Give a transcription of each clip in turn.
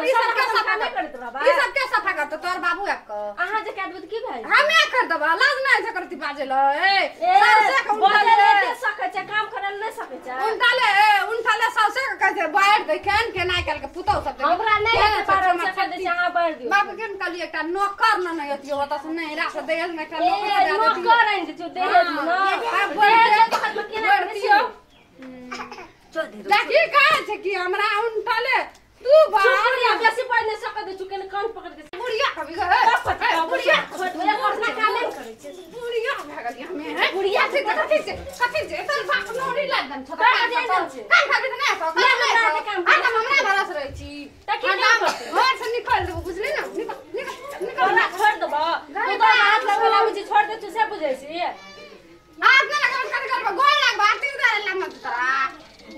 ई सब के सफा करत रहबा, ई सब के सफा करत तोर बाबू आब क अहाँ जे कह देबै त की भेल? हमे कर देबा, लाज नै छै करती बाजे ल। ए साउसे के उठा ले सकै छै, काम करल नै सकै छै। उनटाले ए उनटाले साउसे के कहै छै बाहर दे केन केना काल के पुतौ सब दे हमरा नै हेतै पारल से कर दे छै, अहाँ बाहर दियौ। बाप के कहलियै एकटा नौकर न नै अथियो ओतऽ से नै रास दहेज में एकटा नौकर दे देतियौ। नौकर आनि देतियौ दहेज में न दहेज के खत्म केना करै छियौ? देखी कहै छै कि हमरा उनटाले तू बाहर बेसी पाइ नै सकै दै छु, केने कान पकड़ के बुढ़िया कभी गए बुढ़िया बुढ़िया अपना काम नै करै छै। बुढ़िया भए गेलियै हमे हैं बुढ़िया छै कथि छै कथि छै तोर बाप नौरी लाग दन छ कान खाबी त नै तो कान नै हम हमरा भरोस रहै छी त की काम करतै? घर से निकल देबो बुझली न, निकल निकल निकल हमरा छोड़ देबो। तू तो हाथ लगेला बुझी छोड़ दे छु से बुझै छी। हाथ नै लगब कथि करब? गोर लागब आरती उतारे लागब तोरा।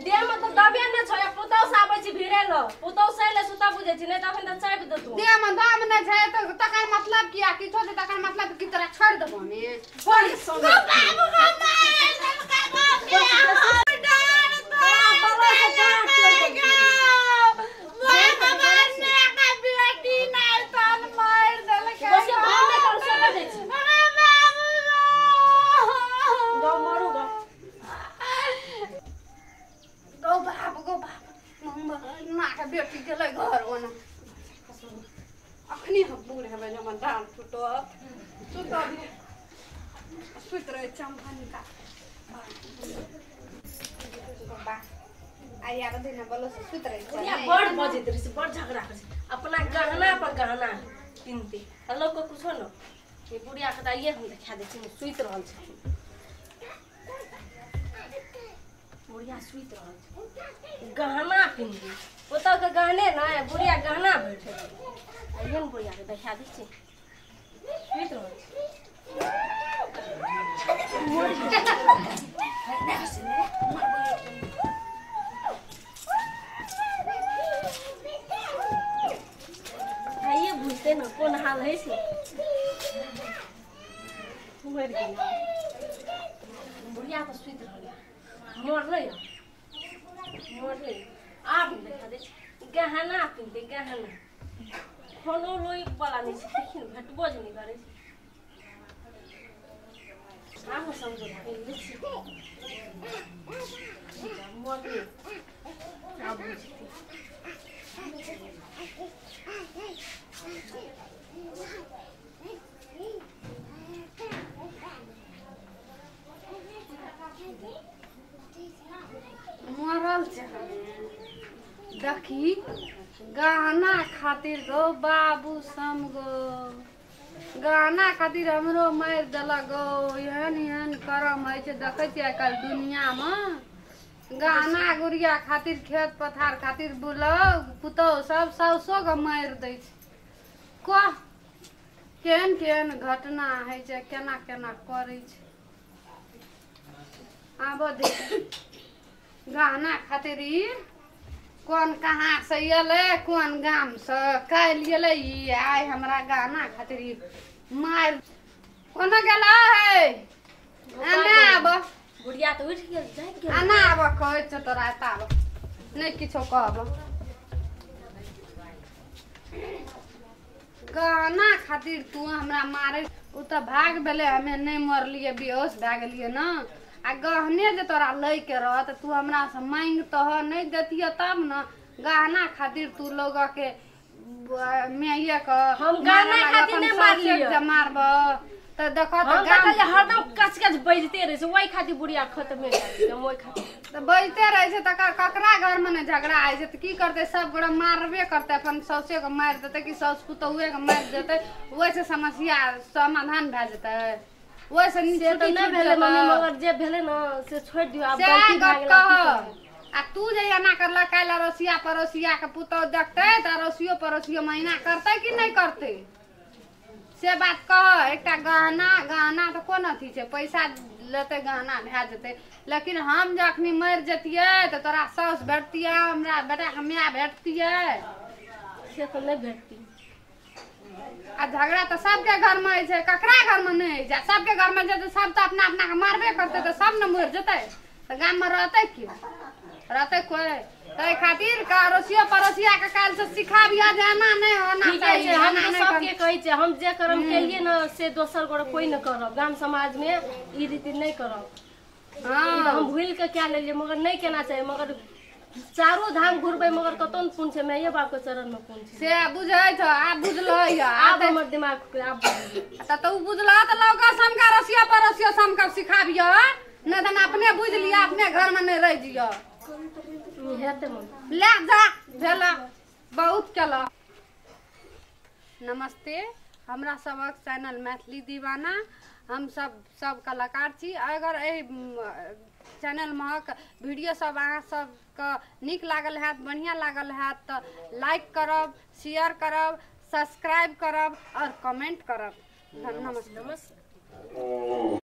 देह में तो दबे नै छै, पुतौ से आबै छी भिड़े ल, पुतौ से ले सुता बुझै छी, नै त अखन त चापि देतौ। देह में दम नै छै त तकर मतलब की आ किछो छै तकर मतलब की तोरा छोड़ देबो हमे? छोड़ गो बाबू गो मार देलकै गो बेटी नै तन मार देलकै। बस ये भाव नै करू से बजै छी। गौ मरू गौ। गौ बाप गौ बाप माँ के बेटी गेलै घर ओना अखनी हम बूढ़ हेबै जे हमर दाँत टूटत। सुतब सुति रहै छी हम कनिका आइ आर दिन बोलो से सुति रहै छी। बुढ़िया बड़ बजैत रहै छै, बड़ झगड़ा करै छै, अपना गहना पर गहना किनतै आ लोक के कुछो न। ई बुढ़िया के तऽ आइये हम देखा दै छी, सुति रहल छै बुढ़िया, सुति रहल छै, गहना पिन्हली ओतऽ के गहने नै बुढ़िया गहना भरि छै। आइये ने बुढ़िया के देखा दै छी, सुति रहल छै। आइये बुझतै न कोन हाल होइ छै। मरि गेलै बुढ़िया तऽ सुति रहल, मरलै मरलै। आब देखा दै छी गहना पिन्हतै गहना, कोनो लोइ वाला नहि छै, देखी ने भेटबो जे नहि करै छै। आब समझो मरलै आब बुझतै। मरल छै देखी गहना खातिर गो बाबू सम गो गहना खातिर हमरो मारि देलक गो। एहन एहन करम होइ छै देखै छियै आइ काल्हि दुनियामे। गहना गुड़िया खातिर खेत पथार खातिर बुलौ पुतहु सब साउसो के मारि दै छै। कह केहन केहन घटना होइ छै, केना केना करै छै। आब देख गहना खातिर ई कोन कहाँ से एलै, कोन गाम से काल्हि एलै ई, आइ हमरा गहना खातिर ई मारि कोना गेलै है। आना आब बुढ़िया तऽ उठि गेल जाइत गेल। आना आब कहै छौ तोरा एतऽ आब नहि किछो कहब। गहना खातिर तू हमरा मारे, ओ तऽ भाग भेलै, हमे नहि मरलियै बेहोश भए गेलियै न। आ गहने जे तोरा लै के रह तऽ तू हमरा से मांगितह नहि देतिह तब न। गहना खातिर तू लोग के माइये के हम गहना खातिर नहि मारलियै। मारब तऽ देखऽ तऽ हरदम कच कच बजते रहै छै, ओहि खातिर बुढ़िया खत्मे भए गेलै। ओहि खातिर तऽ बजते रहै छै तऽ ककरा घर में नहि झगड़ा होइ छै तऽ की करतै? सब गोरा मारबे करतै, अपन साउसे के मारि देतै कि साउस पुतहुए के मारि देतै, ओहिसँ समस्या समाधान भए जेतै। ओहिसँ से तऽ नहि भेलै मम्मी, मगर जे भेलै न से छोड़ि दियौ, आब गलती भए गेलै। आ तू जे एना करलक काल्हि अड़ोसिया पड़ोसिया के पुतहु देखतै तऽ अड़ोसियो पड़ोसियो महीना करतै कि नहि करतै? से बात कह। एकटा गहना गहना तऽ कोन अथी छै, पैसा लेतै गहना भए जेतै। लेकिन हम जे अखनी मरि जतियै तऽ तोरा साउस भेटतियै, हमरा बेटाके माय भेटतियै? से तऽ नहि भेटती। आ झगड़ा तऽ सबके घर में होइ छै, ककरा घर में नहि होइ छै? सबके घर में जेतै सब तऽ अपना अपना के मारबे करतै तऽ सब ने मरि जेतै, तऽ गाम में रहतै की? रहतै कोई? ताहि खातिर अड़ोसियो पड़ोसिया के काल्हि से सिखाबिया जे एना नहि होना चाही। हम तो सबके कहै छियै, हम जे कर्म केलियै ने से दोसर गोरे कोई न करब, गाम समाज में ई रीति नहि करब। हाँ, हम भूल के क्या लेलियै, मगर नहीं केना चाही। मगर चारो धाम घुरबै मगर कतौ ने पुण्य छै, माइये बाप के चरण में पुण्य छै। से बुझै छ, आब बुझलह। आब हमर दिमाग आब त तू बुझलह त लौका समका रसिया पड़ोसिया समका सिखाबिय, नहि तऽ अपने बुझि लिअ, अपने घर में नहि रहि जिय। हेतै मन ले जा, भेल बहुत केल। नमस्ते, हमरा सबक चैनल मैथिली दीवाना, हम सब सब कलाकार छी। अगर एहि चैनल महक वीडियो सब अहाँ सबके नीक लागल हैत, बढ़िआँ लागल हैत तऽ लाइक करब, शेयर करब, सब्सक्राइब करब और कमेंट करब। नमस्ते। नमस्ते।